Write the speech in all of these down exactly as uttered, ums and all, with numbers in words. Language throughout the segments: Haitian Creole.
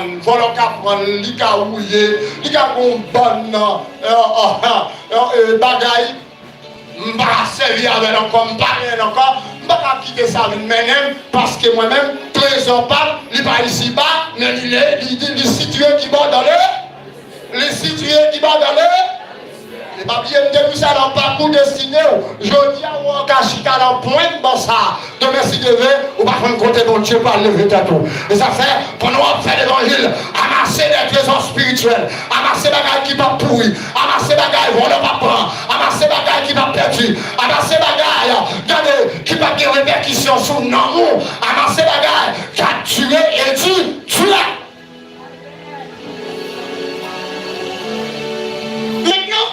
vòlò ka pran l, li ka wouye, li ka gen yon bann, euh, euh, euh, euh, bagay. M pa ka sèvi avè l ankò, m pa genyen l ankò. M pa ka kite sa vin mennen m, paske mwen menm, trezò pa m, li pa isiba, men li, li, li, li sitiye kibò dan le, li sitiye kibò dan le. E pa bliye, m te di sa nan pakou destine w. Jodi a, ou ka chita nan pwent ban sa a. Demen, si Dye vle, ou pa konn kote Bondye pral leve tèt ou. E sa fè, pandan w ap fè levanjil, amase de trezò espirityèl, amase bagay ki p ap pouri, amase bagay vòlò p ap pran, amase bagay ki p ap pèdi, amase bagay, gade, ki p ap gen repèkisyon sou nanm ou, amase bagay k ap dire e di, dire. Mentnan,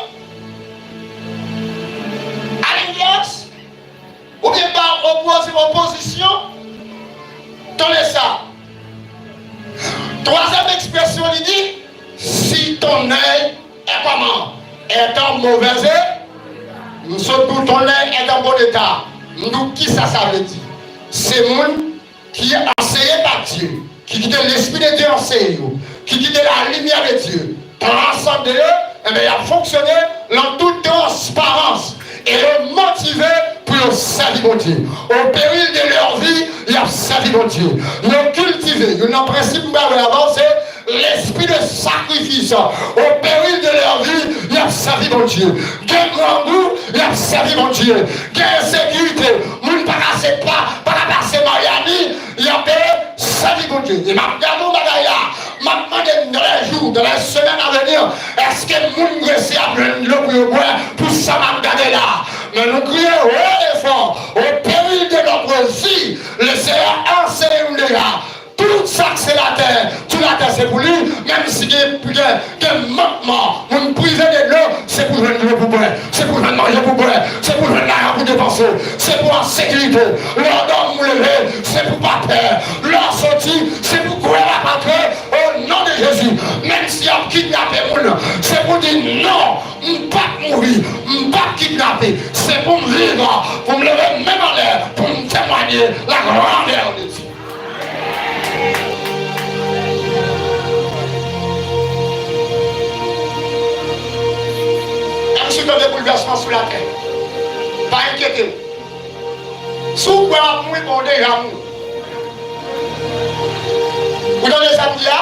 alyans, oubyen pa opoze, opozisyon, tande sa. Twazyèm ekspresyon, li di, si ton œil est comment? Est en mauvais état. M sot pou ton œil est en bon état. M di w kisa sa vle di. Se moun ki anseye pa Dye, ki kite Lespri de Dye anseye yo, ki kite la limyè de Dye transande yo, enben, y ap fonksyone nan tout transparans e yo motive pou yo sèvi Bondye. Au péril de leur vie, y ap sèvi Bondye. Yo kiltive, youn nan prensip m pral wè avè w, se lespri de sakrifis. Au péril de leur vie, y ap sèvi Bondye. Gen grangou, y ap sèvi Bondye. Gen ensekirite, moun pa ka se pa, pa ka pase Miami, y ap sèvi Bondye. E m ap gade yon bagay la, m ap mande m dans les jours, dans les semaines à venir, èske moun prese ap jwenn dlo pou yo bwè pou sa m ap gade la? Men nou kriye haut et fort, au péril de notre vie, le Seigneur anseye nou deja. Tout sa k se latè, tout latè se pou li, menm si gen, gen, gen mankman, moun prive de dlo, se pou jwenn dlo pou bwè, se pou jwenn manje pou bwè, se pou jwenn lajan pou depanse, se pou an sekirite. Lè w dòmi ou leve, se pou pa pè. Lè w soti, se pou kwè la pa trè, o non de Jezi. Menm si y ap kidnape moun, se pou di non, m p ap mouri, m p ap kidnape. Se pou m viv, pou m leve men m anlè, pou m temwanye la grandeur de Dieu. Menm si w tande boulvèsman sou latè, pa enkyete w. Si w kwè w ap mouri, bon, w deja mouri. Ou tande sa m di a?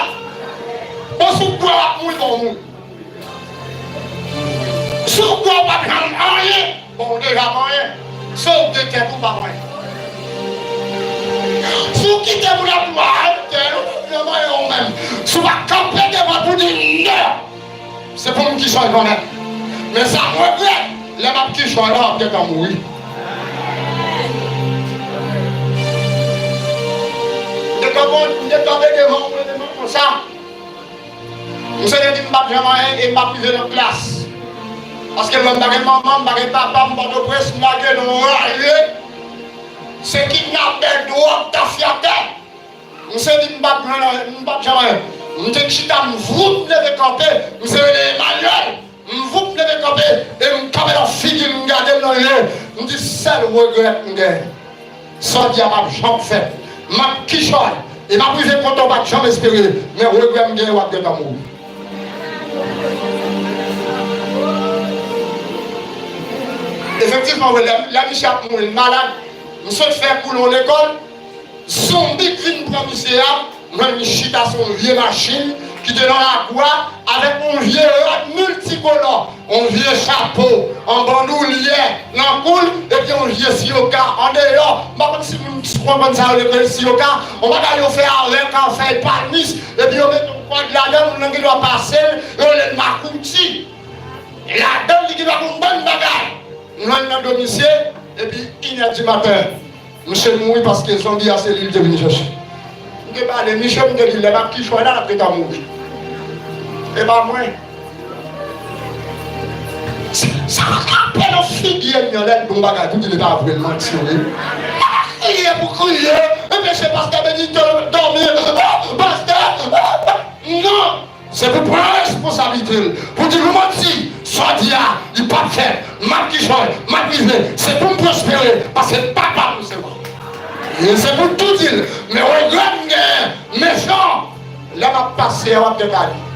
Bon, si w kwè w ap mouri, bon, w mouri. Si w kwè w p ap janm anyen, bon, w deja pa anyen. Si w gen tèt ou, w p ap anyen. Si w kite moun ap di w, a, tèl ou p ap janm anyen ou menm. Si w pa kanpe devan pou di non, se pou m kichòy kanmenm. Men sa m regrèt, lè m ap kichòy la, w ap gentan mouri. M te kanpe, m te kanpe devan w, m te di konsa. Misye te di m p ap janm anyen e m p ap rive nan klas. Paske mwen m pa gen manman, m pa gen papa, m Pòtoprens, m lage nan yon raje. Se kidnapè, dwòg, tafyatè. Misye di m p ap janm anyen, m p ap janm anyen. M te chita, m voup leve kanpe, misye rele Emmanuel. M voup leve kanpe e m kanpe nan figi l, m gade l nan je, m di sèl regrèt m genyen. Sa w di a p ap janm fèt. M ap kichòy. E m ap rive kote w pa t janm espere. Men regrè m genyen, w ap gentan mouri. Efektivman, wi, lè, lè misye ap mouri, l malad, m sot fè kou l nan lekòl. Zonbi k vin pran misye a, m jwenn li chita sou yon vye machin ki te nan lakou a, avèk yon vye rad miltikolò. Yon vye chapo, yon bandoulyè nan kou l, epi yon vye siyoka andeyò. M pa konn si moun konprann sa yo rele siyoka. Yon bagay yo fè avèk, a, fèy palmis, epi yo mete yon kòd ladan l, moun nan gen dwa pase l, yo rele l makouti. Ladan l, li gen dwa gen yon bann bagay. M jwenn nan do misye, epi inè di maten. Misye mouri paske zonbi a se li l te vin chèche. M te pale misye, m te di lè m ap kichòy la, l ap gentan mouri. E pa mwen. Sa, sa frape nan figi ènmi an lè l di yon bagay pou di li pa vre, l manti wi. Kriye pou kriye, epi se pastè Benito dòmi, oh, pastè, oh, non. Se pou pran responsablite l, pou di nou manti, sa w di a, li p ap fèt, m ap kichòy, m ap rive, se pou m pwospere, paske papa m se mwen. E se pou tou di l, men regrè m genyen, mechan, Lè m ap pase a, w ap tande ale.